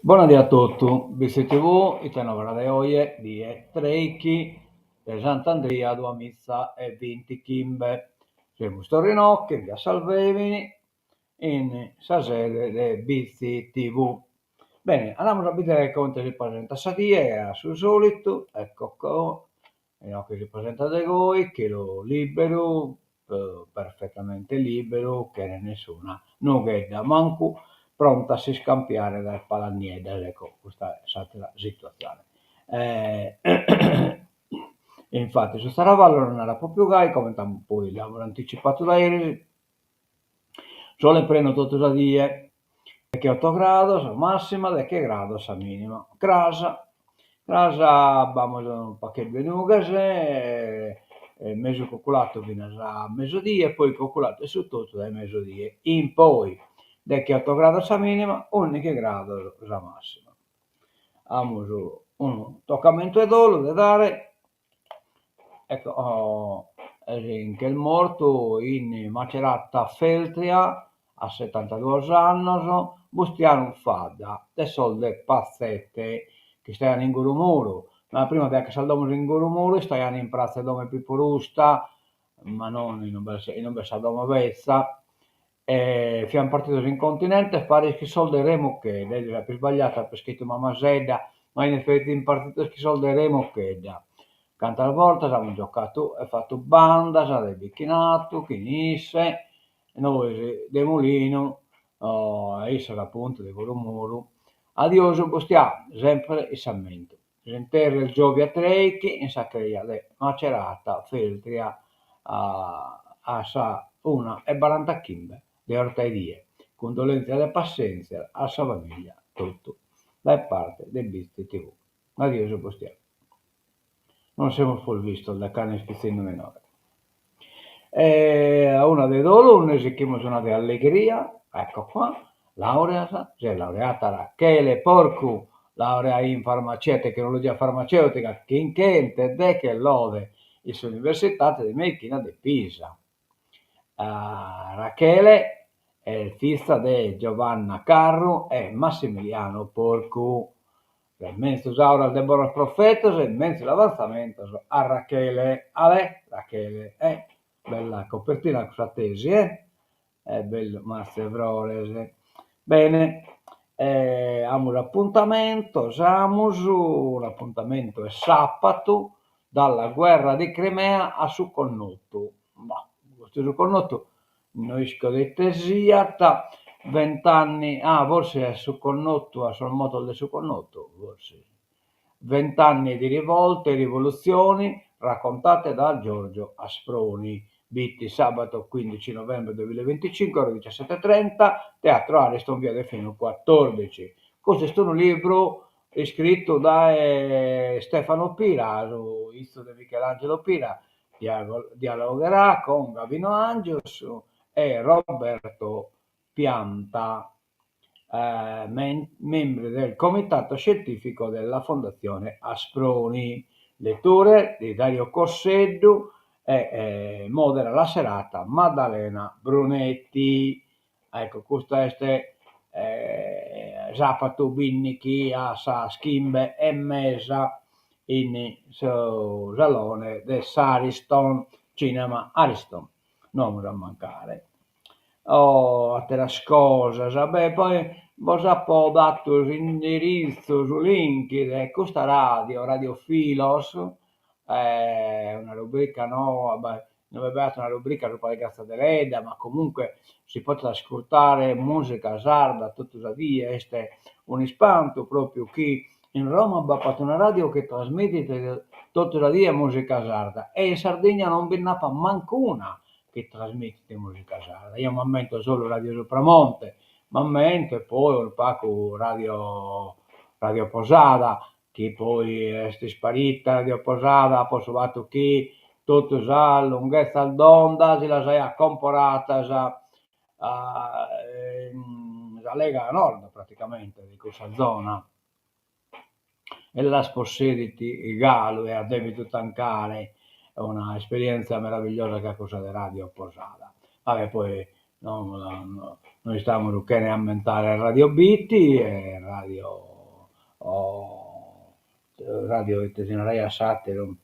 Bona die a totu, Bitzi TV, ite novas de oje, die treichi de Sant'Andria duamiza e bintichimbe. Semus torra inoche in via Salvemini, in sa sede de Bitzi TV. Bene, andamus a bìdere comente si presentat sa die, a su solitu, ecco qua, Inoche si presentat de goi, chelu liberu, perfettamente liberu, chene nessuna nughedda, mancu pronta a s'iscampiare dae palas nieddas, ecco custa est s'atera situatzione. Infatti su Zaravallo nos narat propriu gai, comente poi l'amus anticipatu dae eris, Sole prenu totu sa die, decheoto grados sa massima, deche grados sa minima. Cras, cras b'amus unu pagheddu 'e nughes, mesu cuculatu finas a mesudie, poi cuculatu 'e su totu dae mesudie in poi, decheoto grados sa minima, undighi grados sa massima. Amus unu tocamentu 'e dolu de dare Ecco, nch'est mortu in Macerata Feltria a setantaduos annos Bustianu Fadda de sos de Pazzete, chi istaian in Gurumuru, ma prima b'aiat che sas domos in Gurumuru istaian in pratza 'e domo 'e Pippo Rusta, ma non in ube est sa domo betza, e fiant partidos in continente paris chi sos de Remo Chedda, eo apo isbagliadu, apo iscritu Mamasedda, ma in effetti fin partidos chi sos de Remo Chedda. Cantas bortas amus giocadu e fatu bandas de bichinatu chin isse, nois de Mulinu e issos apuntu de Gurumuru. Adiosu Bustià, sempre in s'ammentu. S'interru est giòvia treichi in sa creja de Macerata Feltria a sa una e barantachimbe de 'ortaedie. Cundolèntzias e passèntzia a sa famìllia totu dae parte de Bitzi TV. Adiosu Bustià. Non semus prus vistos dae cando est pitzinnu minore. E a una de dolu nde sichimus una de allegria, ecco qua, laureas, si est laureata Rachele Porcu, laurea in farmacia e tecnologia farmaceutica chin chentu e deche lode in s'Universitate de Meichina de Pisa. Rachele est fiza de Giovanna Carru e Massimiliano Porcu. Sas menzus auras de bonos profetos e menzus avantzamentos a Rachele. Ale, Rachele, eh, bella copertina cussa tesi, eh? Eh, bellu matzu 'e frores. Bene, eh, amus apuntamentos, amus un'apuntamentu 'e sàpatu, dalla guerra di Crimea a su connotu. Bah, custu su connotu No isco de ite siat, vent'anni, ah forsis est su connotu, a sos motos de su connotu, forsis. Vent'anni di rivolte e rivoluzioni raccontate da Giorgio Asproni, Bitti sabato 15 novembre 2025 ore 17.30, Teatro Ariston, via del Fenu 14. Custu est unu libru iscritu dae Stefano Pira, su 'izu de Michelangelo Pira, Dialogherà con Gavino Angius e Roberto Pianta, membri del Comitato Scientifico della Fondazione Asproni. Letture di Dario Cosseddu e modera la serata Maddalena Brunetti. Ecco, custa est sàpatu bìndichi a sas chimbe e mesa in su salone de s'Ariston, Cinema Ariston, no amus a mancare. Oh, àteras cosas, beh, poi bos apo datu s'indiritzu, su link de custa radio, Radio Filos, una rubrica noa, beh Inue b'at una rubrica subra de Grazia Deledda, ma comunque si potet ascurtare musica sarda totu sa die, est un'ispantu propriu chi in Roma b'apat una radio chi trasmitit totu sa die musica sarda e in Sardigna non bi nd'apat mancuna chi trasmitit musica sarda, eo m'ammento solu Radio Supramonte, m'ammento e poi unu pagu radio Radio Posada chi poi est isparita Radio Posada po su fatu chi totu sas lunghetzas d'onda si las aiat comporatas sa Lega Nord praticamente de cussa zona e las possedit galu e at devidu tancare una esperienza meravigliosa che a cussa de Radio Posada. Va bè poi no no istamus chene ammentare Radio Bitti e Radio. O radio ite si naraiat s'atteru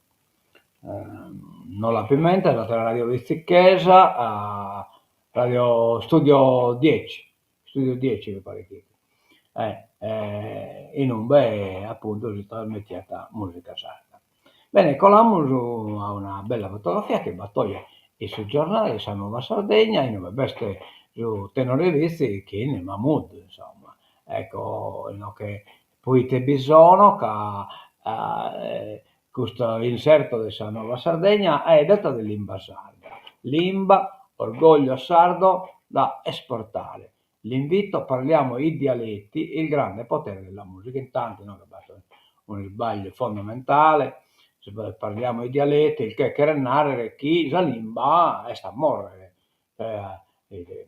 no l'apo in mente, s'attera radio bitzichesa, radio studio dieci, studio dieci mi paret chi fit inube appuntu si trasmittiat musica sarda. Bene colamus a una bella fotografia chi b'at oe in su giornale de sa Nuova Sardegna inube b'est su tenore Bitzi chin Mahmood insomma, ecco inoghe Proite bi sono ca custu inserto de sa Nuova Sardegna faeddat de limba sarda, limba, orgoglio sardo da esportare, l'invito parliamo i dialetti, il grande potere della musica, intantu inoghe b'at unu isbagliu fondamentale, parliamo i dialetti, il che cheret narrer chi sa limba est a morrer,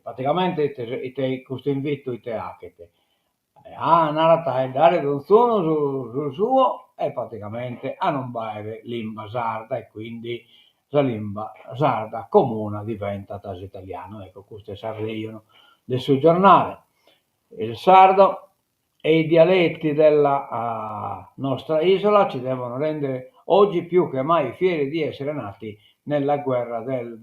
praticamente ite ite custu invitu ite 'achet A narat a 'eddare donzunu su su suo e praticamente a non b'aere limba sarda e quindi sa limba sarda comuna diventat s'italianu. Ecco custu est s'arrejonu de su giornale. Il sardo e i dialetti della nostra isola ci devono rendere oggi più che mai fieri di essere nati nella guerra del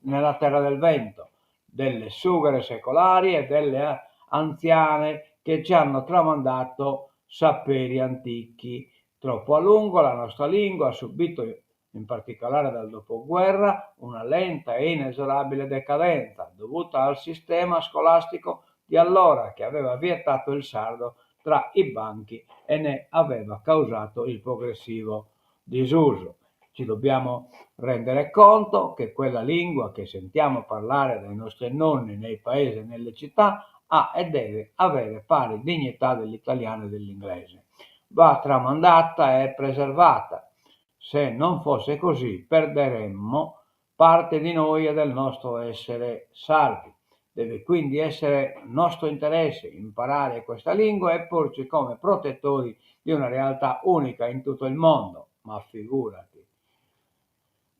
nella terra del vento, delle sughere secolari e delle anziane che ci hanno tramandato saperi antichi. Troppo a lungo la nostra lingua ha subito, in particolare dal dopoguerra, una lenta e inesorabile decadenza dovuta al sistema scolastico di allora che aveva vietato il sardo tra i banchi e ne aveva causato il progressivo disuso. Ci dobbiamo rendere conto che quella lingua che sentiamo parlare dai nostri nonni nei paesi e nelle città ha e deve avere pari dignità dell'italiano e dell'inglese. Va tramandata e preservata. Se non fosse così perderemmo parte di noi e del nostro essere sardi. Deve quindi essere nostro interesse imparare questa lingua e porci come protettori di una realtà unica in tutto il mondo. Ma figurati.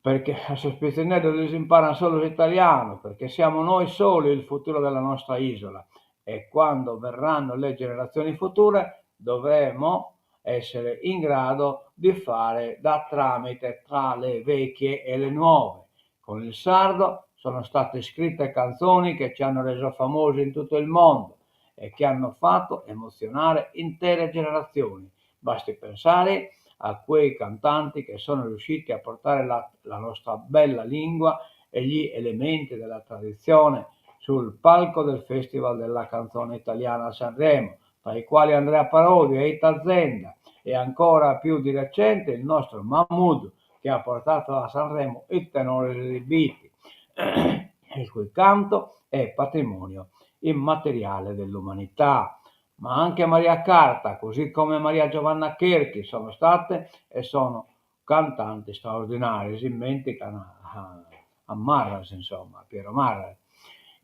Perché a sos pitzinneddos lis imparan solu s'italianu, perché siamo noi soli il futuro della nostra isola e quando verranno le generazioni future dovremo essere in grado di fare da tramite tra le vecchie e le nuove. Con il sardo sono state scritte canzoni che ci hanno reso famosi in tutto il mondo e che hanno fatto emozionare intere generazioni. Basti pensare a quei cantanti che sono riusciti a portare la, la nostra bella lingua e gli elementi della tradizione sul palco del Festival della Canzone Italiana a Sanremo, tra i quali Andrea Parodi e Ita Zenda, e ancora più di recente il nostro Mahmood che ha portato a Sanremo il tenore di Bitti, il cui canto è patrimonio immateriale dell'umanità. Ma anche Maria Carta, così come Maria Giovanna Cherchi, sono state e sono cantanti straordinari, si immenticano a, a Marras, insomma, a Piero Marras.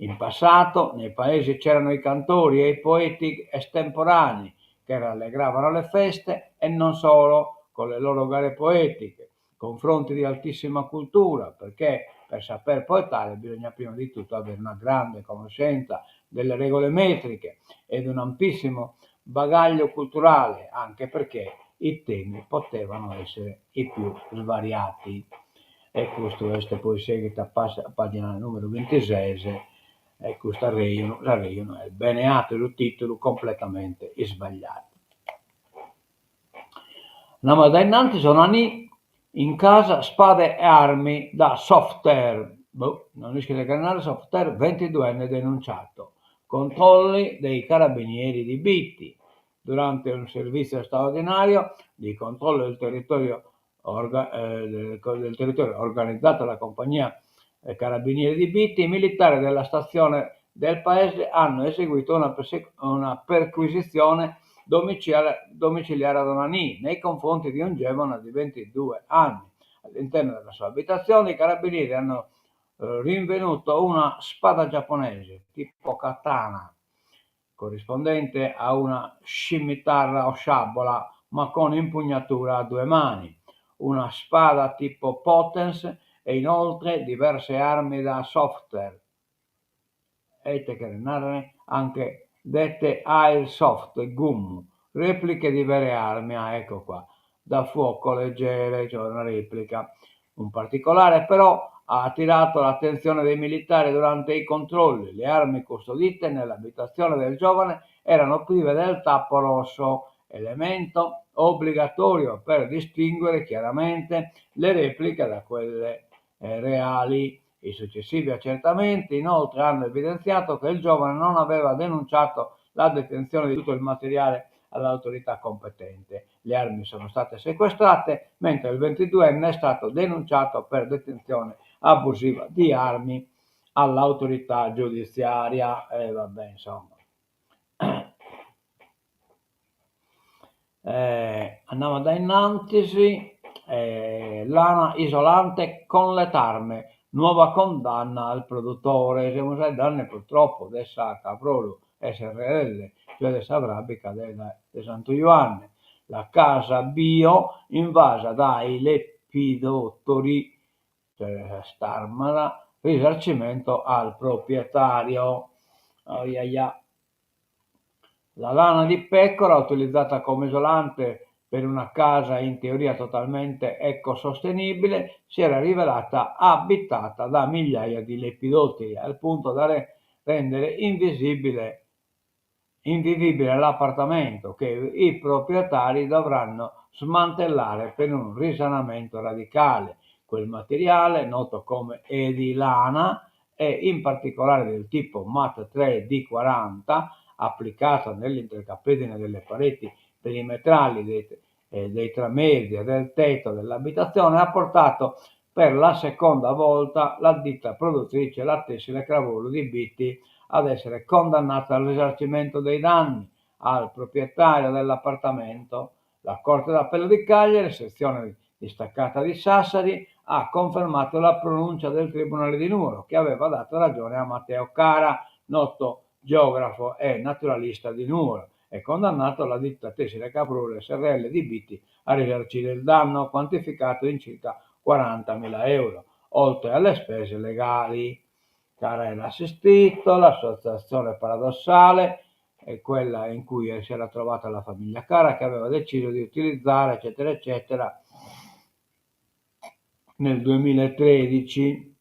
In passato nei paesi c'erano i cantori e i poeti estemporanei che rallegravano le feste e non solo con le loro gare poetiche, confronti di altissima cultura, perché per saper poetare bisogna prima di tutto avere una grande conoscenza delle regole metriche ed un ampissimo bagaglio culturale, anche perché i temi potevano essere i più svariati. E custu est poi sighit a pagina numeru bintises e custu arrejonu, s'arrejonu est bene 'atu su titulu completamente isbagliadu. Andamus a dae innantis, Onanì in casa spade e armi da softair, boh, non isco ite cheret narrer softair, ventiduenne denunciato, controlli dei carabinieri di Bitti durante un servizio straordinario di controllo del territorio del territorio organizzato dalla compagnia Carabinieri di Bitti, i militari della stazione del paese hanno eseguito una, una perquisizione domiciliare, domiciliare ad Onanì nei confronti di un giovane di 22 anni. All'interno della sua abitazione i carabinieri hanno eh, rinvenuto una spada giapponese tipo katana corrispondente a una scimitarra o sciabola ma con impugnatura a due mani, una spada tipo Potez e inoltre diverse armi da softair, e ite cheret narrer anche dette airsoft gun. Repliche di vere armi, ah ecco qua, da fuoco leggere, cioè una replica. Un particolare però ha attirato l'attenzione dei militari durante i controlli. Le armi custodite nell'abitazione del giovane erano prive del tappo rosso, elemento obbligatorio per distinguere chiaramente le repliche da quelle eh, reali. I successivi accertamenti inoltre hanno evidenziato che il giovane non aveva denunciato la detenzione di tutto il materiale all'autorità competente. Le armi sono state sequestrate, mentre il 22enne è stato denunciato per detenzione abusiva di armi all'autorità giudiziaria. E eh, vabbè, insomma. Eh, andiamo da innantis, eh, lana isolante con letarme, nuova condanna al produttore. Semus faeddende purtroppo de sa Cavrolu SRL, cioè de sa fràbica de de Santu Juanne. La casa bio invasa dai lepidottori, cioè s'armada, risarcimento al proprietario. Oiaia. La lana di pecora utilizzata come isolante per una casa in teoria totalmente ecosostenibile si era rivelata abitata da migliaia di lepidotteri al punto da rendere invisibile invivibile l'appartamento che i proprietari dovranno smantellare per un risanamento radicale. Quel materiale, noto come edilana, e in particolare del tipo MAT 3 D40, applicato nell'intercapedine delle pareti perimetrali dei, eh, dei tramezzi e del tetto dell'abitazione, ha portato per la seconda volta la ditta produttrice, la Tessile Cravolo di Bitti, ad essere condannata al risarcimento dei danni al proprietario dell'appartamento. La Corte d'Appello di Cagliari, sezione distaccata di Sassari, ha confermato la pronuncia del Tribunale di Nuoro, che aveva dato ragione a Matteo Cara, noto geografo e naturalista di Nuoro, e condannato la ditta Tessile Caprule SRL di Bitti a risarcire il danno quantificato in circa 40.000 euro, oltre alle spese legali. Cara era assistito, l'associazione paradossale è quella in cui si era trovata la famiglia Cara che aveva deciso di utilizzare, eccetera, eccetera, nel 2013.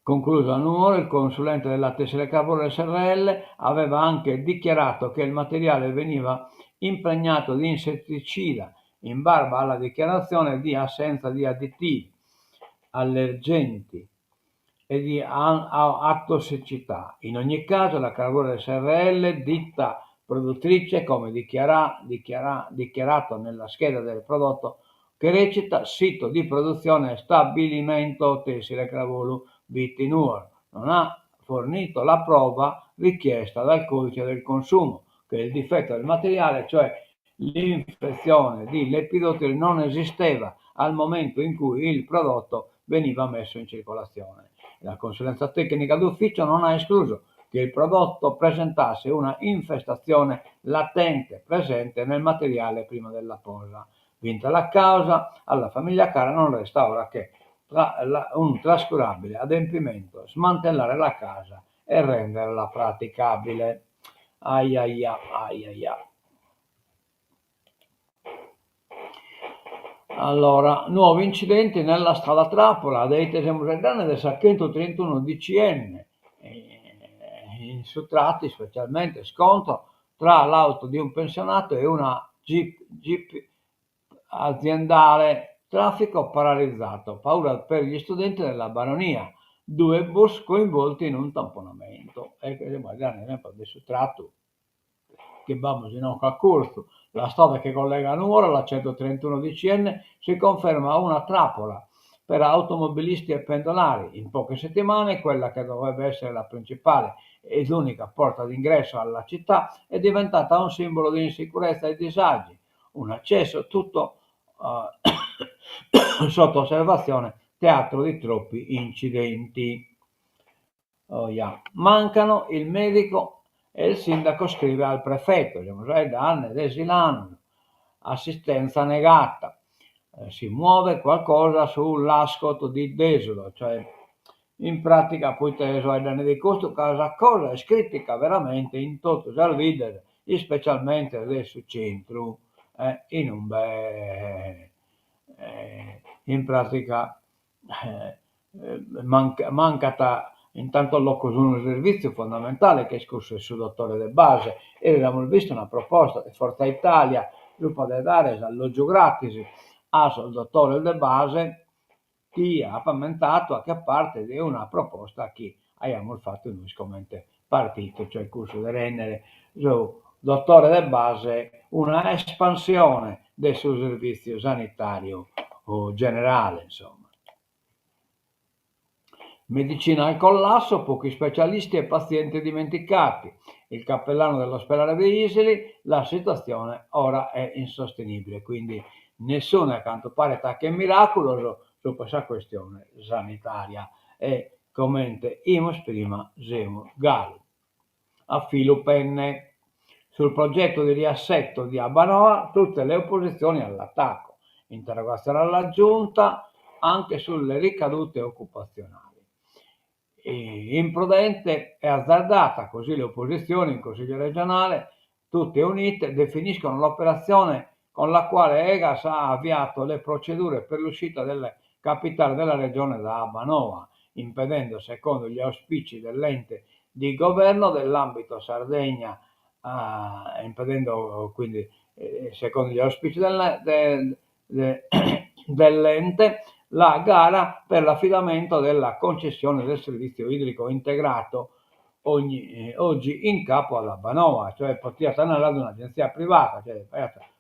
Concluso a Nuoro, il consulente della Tessile Cavour SRL aveva anche dichiarato che il materiale veniva impregnato di insetticida in barba alla dichiarazione di assenza di additivi, allergenti e di atossicità. In ogni caso la Cavour SRL, ditta produttrice, come dichiara, dichiara, dichiarato nella scheda del prodotto che recita sito di produzione stabilimento tessile Cravolo Bitti Nuoro, non ha fornito la prova richiesta dal codice del consumo che il difetto del materiale, cioè l'infezione di lepidotteri, non esisteva al momento in cui il prodotto veniva messo in circolazione. La consulenza tecnica d'ufficio non ha escluso che il prodotto presentasse una infestazione latente presente nel materiale prima della posa. Vinta la causa, alla famiglia Cara non resta ora che tra la, un trascurabile adempimento, smantellare la casa e renderla praticabile. Ai ai ai ai ai. Allora, nuovi incidenti nella strada trappola, de ite semus faeddende de sa 131 DCN, in su tratu specialmente scontro tra l'auto di un pensionato e una jeep, jeep aziendale, traffico paralizzato, paura per gli studenti della Baronia, due bus coinvolti in un tamponamento. E de su tratu chi b'amus inoghe a curtzu, la strada chi collega Nuoro alla 131 DCN si conferma una trappola per automobilisti e pendolari. In poche settimane quella che dovrebbe essere la principale ed unica porta d'ingresso alla città è diventata un simbolo di insicurezza e disagi, un accesso tutto uh, sotto osservazione, teatro di troppi incidenti. Oh, yeah. Mancano il medico e il sindaco scrive al prefetto, de Silanus, assistenza negata. Eh, si muove qualcosa sull'Ascot di Desulo, cioè in pratica poi te so faeddende de custu ca sa cosa est critica veramente in totu sas biddas. ispecialmente de su centru, in umbe in pratica mancat in tantos locos unu servitziu fondamentale chi est cussu 'e su dotore de base. Eris amus bistu una proposta de Forza Italia subra de dare s'allogiu gratis a sos dotores de base chi apo ammentadu faghet parte de una proposta chi aiamus fatu nois comente partitu, cioè cussu de rèndere su dotore de base una espansione de su servìtziu sanitàriu generale, insomma. Medicina al collasso, pochi specialisti e pazienti dimenticati. Il cappellano dell'ospedale di Isili, la situazione ora è insostenibile, quindi nessuno a cantu paret faghet miràculos subra sa questione sanitària e comente 'imus prima semus galu a filu penne. Sul progetto di riassetto di Abbanoa tutte le opposizioni all'attacco. Interrogazione alla Giunta anche sulle ricadute occupazionali. Imprudente e azzardata, così le opposizioni in Consiglio regionale, tutte unite, definiscono l'operazione con la quale Egas ha avviato le procedure per l'uscita del capitale della regione da Abbanoa, impedendo, secondo gli auspici dell'ente di governo dell'ambito Sardegna, impedendo quindi, secondo gli auspici dell'ente, la gara per l'affidamento della concessione del servizio idrico integrato oggi in capo ad Abbanoa, cioè potiat andare ad un'agenzia privata, cioè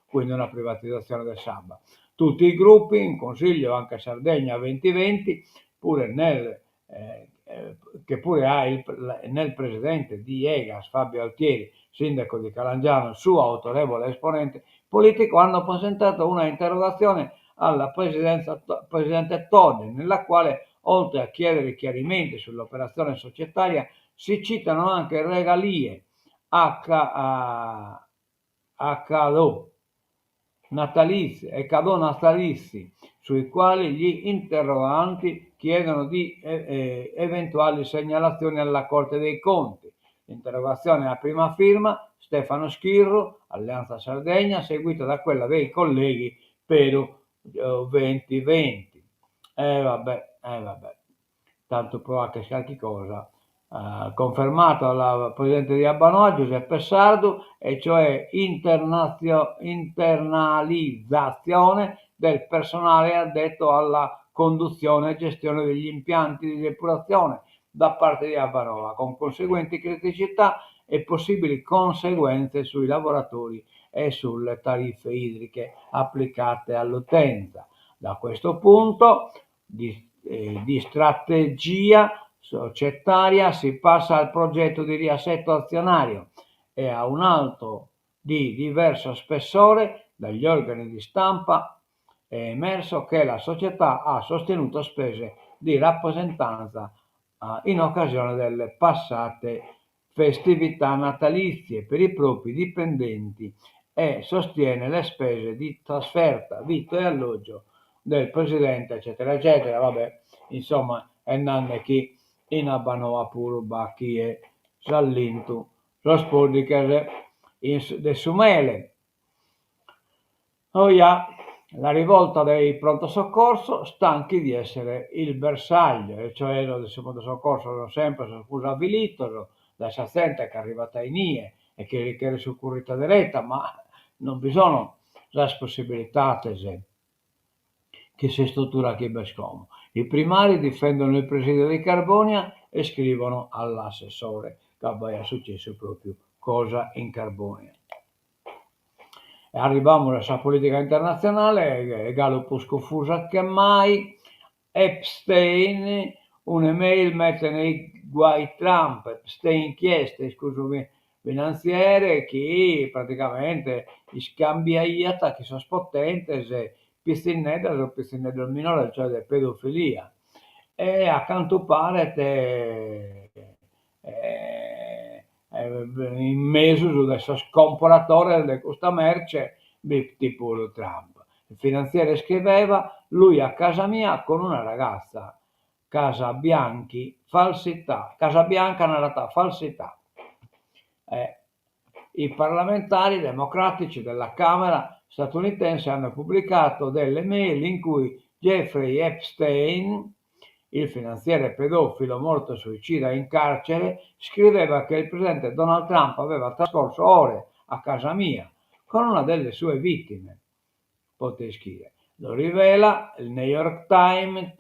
quindi una privatizzazione de s'abba. Tutti i gruppi, in Consiglio anche Sardegna 2020, pure nel che pure ha il, nel presidente di Egas, Fabio Altieri, sindaco di Calangianus, suo autorevole esponente politico, hanno presentato una interrogazione alla presidenza, presidente Todde, nella quale, oltre a chiedere chiarimenti sull'operazione societaria, si citano anche regalie a, a cadeau natalizi e cadeau natalizi, sui quali gli interroganti chiedono di eventuali segnalazioni alla Corte dei Conti. L'interrogazione a prima firma Stefano Schirru, Alleanza Sardegna, seguita da quella dei colleghi Peru 2020. E vabbè, eh vabbè, tanto pro fagher carchi cosa. Confermato dal presidente di Abbanoa Giuseppe Sardu, e cioè internalizzazione del personale addetto alla conduzione e gestione degli impianti di depurazione da parte di Abbanoa, con conseguenti criticità e possibili conseguenze sui lavoratori e sulle tariffe idriche applicate all'utenza. Da questo punto di, di strategia societaria si passa al progetto di riassetto azionario e a un altro di diverso spessore. Dagli organi di stampa è emerso che la società ha sostenuto spese di rappresentanza in occasione delle passate festività natalizie per i propri dipendenti e sostiene le spese di trasferta, vitto e alloggio del presidente, eccetera, eccetera. Vabbè, insomma, est nande chi in Abbanoa puru b'at chie s'at lintu sos pòddighes de su mele. Oja, la rivolta dei pronto soccorso, stanchi di essere il bersaglio, e cioè sos de su pronto soccorso sono sempre sos prus avvilitos dae sa zente chi arrivat a inie e chi cheret sucurrita dereta, ma non bi sono sas possibilidades chin s'istruttura chi b'est como. I primari difendono il presidio di Carbonia e scrivono all'assessore, ca b'aiat successu propriu cosa in Carbonia. E arribamus a sa politica internatzionale, galu prus confusa che mai, Epstein, un'email mette nei guai Trump, Epstein chi est? Est cussu finantziere chi praticamente iscambiaiat chin sos potentes pitzinneddas o pitzinneddos minores, cioè de pedofilia. E a cantu paret in mesus de sos comporadores de custa merce bi fit puru Trump. Il finanziere scriveva lui a casa mia con una ragazza. Casa Bianchi, falsità. Casa Bianca narat falsità. I parlamentari democratici della Camera statunitense hanno pubblicato delle mail in cui Jeffrey Epstein, il finanziere pedofilo morto suicida in carcere, scriveva che il presidente Donald Trump aveva trascorso ore a casa mia con una delle sue vittime. Pote ischire. Lo rivela il New York Times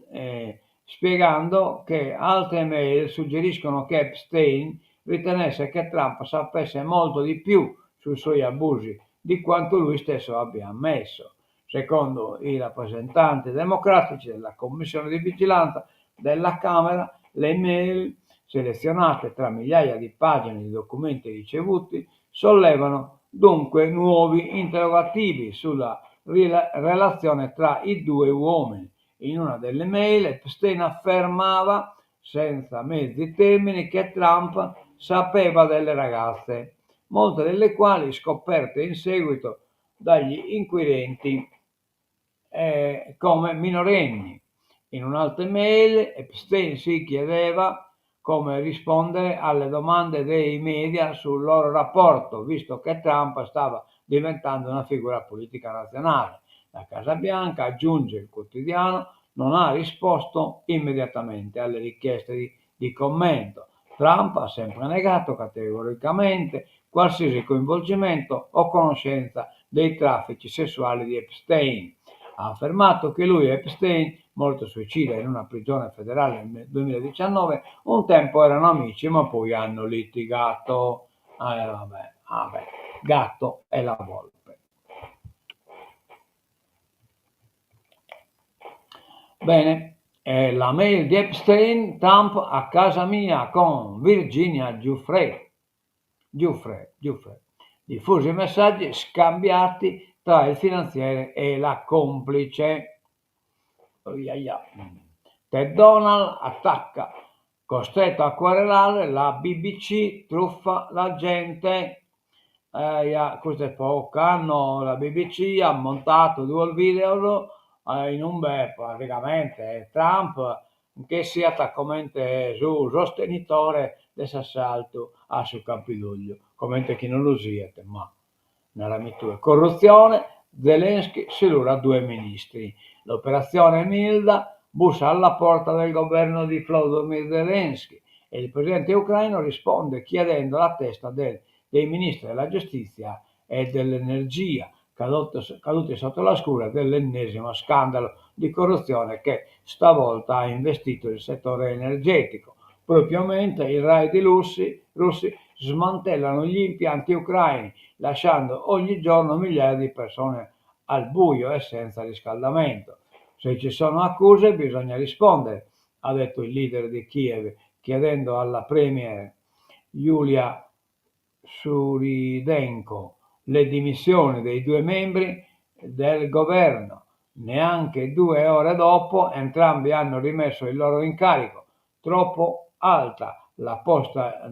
spiegando che altre mail suggeriscono che Epstein ritenesse che Trump sapesse molto di più sui suoi abusi di quanto lui stesso abbia ammesso. Secondo i rappresentanti democratici della Commissione di vigilanza della Camera, le mail selezionate tra migliaia di pagine di documenti ricevuti sollevano dunque nuovi interrogativi sulla relazione tra i due uomini. In una delle mail Epstein affermava senza mezzi termini che Trump sapeva delle ragazze, molte delle quali scoperte in seguito dagli inquirenti come minorenni. In un'altra mail Epstein si chiedeva come rispondere alle domande dei media sul loro rapporto, visto che Trump stava diventando una figura politica nazionale. La Casa Bianca, aggiunge il quotidiano, non ha risposto immediatamente alle richieste di commento. Trump ha sempre negato categoricamente qualsiasi coinvolgimento o conoscenza dei traffici sessuali di Epstein. Ha affermato che lui e Epstein, morto suicida in una prigione federale nel 2019, un tempo erano amici ma poi hanno litigato. Vabbè, vabbè, gatto e la volpe. Bene, la mail di Epstein, Trump a casa mia con Virginia Giuffre. Giuffre, Giuffre. Diffusi i messaggi scambiati tra il finanziere e la complice. Oiaia. Ted Donald attacca, costretto a querelare la BBC, truffa la gente. Ja, questo è poco anno, la BBC ha montato due video in un beh, praticamente Trump che siat comente su sostenitore de s'assaltu a su Campidogliu, comente chi non lu siat, ma narami tue. Corrutzione, Zelensky silura due ministri. L'operazione Milda bussa alla porta del governo di Volodymyr Zelensky e il presidente ucraino risponde chiedendo la testa dei ministri della giustizia e dell'energia, caduti sotto la scure dell'ennesimo scandalo di corruzione che stavolta ha investito il settore energetico. Proprio mentre i raid russi smantellano gli impianti ucraini, lasciando ogni giorno migliaia di persone al buio e senza riscaldamento. Se ci sono accuse bisogna rispondere, ha detto il leader di Kiev, chiedendo alla premier Yulia Svyrydenko le dimissioni dei due membri del governo. Neanche 2 ore dopo entrambi hanno rimesso il loro incarico. Troppo alta la posta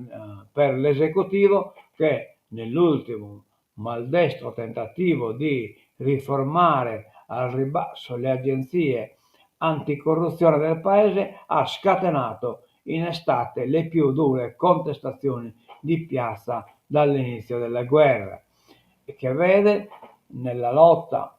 per l'esecutivo che nell'ultimo maldestro tentativo di riformare al ribasso le agenzie anticorruzione del paese ha scatenato in estate le più dure contestazioni di piazza dall'inizio della guerra e che vede nella lotta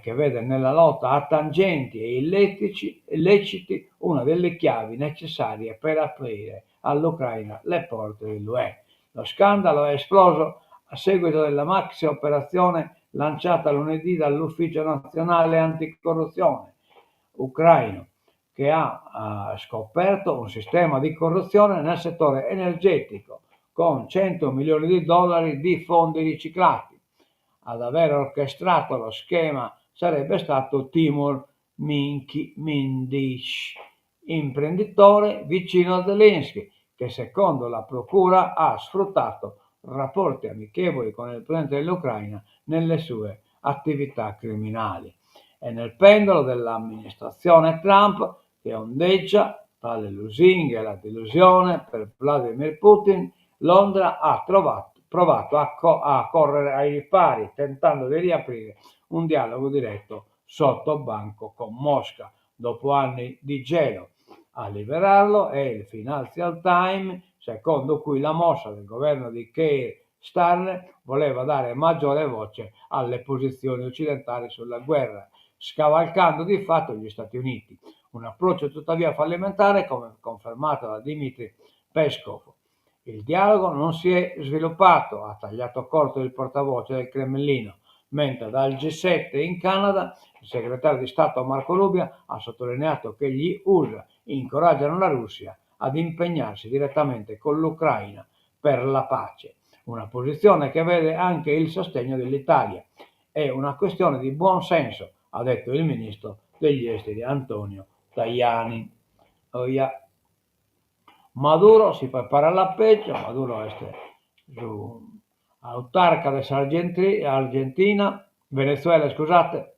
che vede nella lotta a tangenti e illeciti una delle chiavi necessarie per aprire all'Ucraina le porte dell'UE. Lo scandalo è esploso a seguito della maxi operazione lanciata lunedì dall'Ufficio Nazionale Anticorruzione ucraino, che ha scoperto un sistema di corruzione nel settore energetico con 100 milioni di dollari di fondi riciclati. Ad aver orchestrato lo schema sarebbe stato Timur Mindich, imprenditore vicino a Zelensky, che secondo la procura ha sfruttato rapporti amichevoli con il presidente dell'Ucraina nelle sue attività criminali. E nel pendolo dell'amministrazione Trump, che ondeggia tra le lusinghe e la delusione per Vladimir Putin, Londra ha provato a correre ai ripari, tentando di riaprire un dialogo diretto sotto banco con Mosca, dopo anni di gelo. A liberarlo è il Financial Times, secondo cui la mossa del governo di Keir Starmer voleva dare maggiore voce alle posizioni occidentali sulla guerra, scavalcando di fatto gli Stati Uniti. Un approccio tuttavia fallimentare, come confermato da Dmitry Peskov. Il dialogo non si è sviluppato, ha tagliato corto il portavoce del Cremlino, mentre dal G7 in Canada il segretario di Stato Marco Rubio ha sottolineato che gli USA incoraggiano la Russia ad impegnarsi direttamente con l'Ucraina per la pace, una posizione che vede anche il sostegno dell'Italia. È una questione di buon senso, ha detto il ministro degli esteri Antonio Tajani. Oia. Maduro si prepara alla peggio, Maduro est su autarca de s'Argentina, Venezuela iscusate,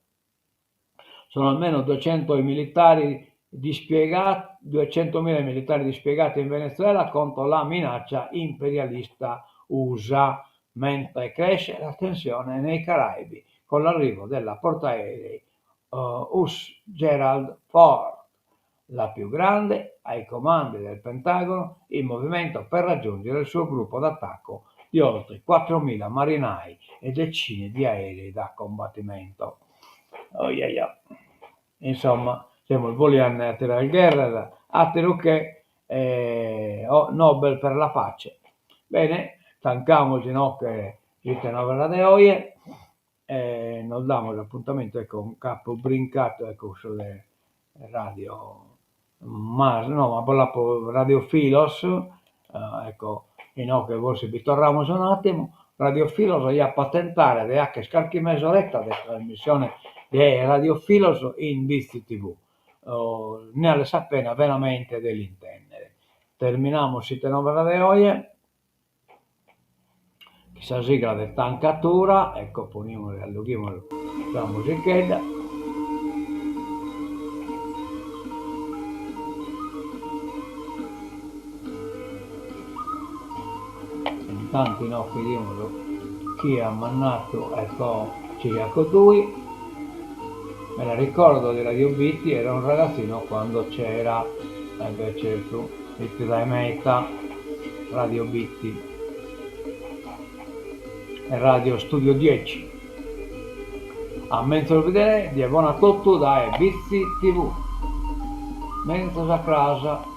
sono almeno 200 i militari dispiegati, 200.000 i militari dispiegati in Venezuela contro la minaccia imperialista USA, mentre cresce la tensione nei Caraibi con l'arrivo della portaerei Uss Gerald Ford, la più grande ai comandi del Pentagono, in movimento per raggiungere il suo gruppo d'attacco di oltre 4.000 marinai e decine di aerei da combattimento. Oiaia. Insomma, semus boliende àteras gherras, àteru che Nobel per la pace. Bene, tancamus inoghe s'Ite Novas de oje e nos damus apuntamentu ecco c'apo brincadu ecco cussu de radio ma no ma bos l'apo Radio Filos ecco inoghe forsis bi torramus un'attimu Radio Filos ja apo a tentare de 'acher carchi mesoretta de trasmissione de Radio Filos in Bitzi TV ne 'alet sa pena veramente de l'intendere. Terminamus s'Ite Novas de oje Chin sa sigla de Tancatura, ecco ponimus e allughimus sa musichedda. Intantu inoghe 'idimus chie at mandadu ecco Ciriaco Dui. Me la ricordo di Radio Bitti, ero un ragazzino quando c'era, e beh certu, fit dae meta Radio Bitti e Radio Studio 10. A menzus bidere, die bona a totu dae Bitzi TV. Menzus a cras.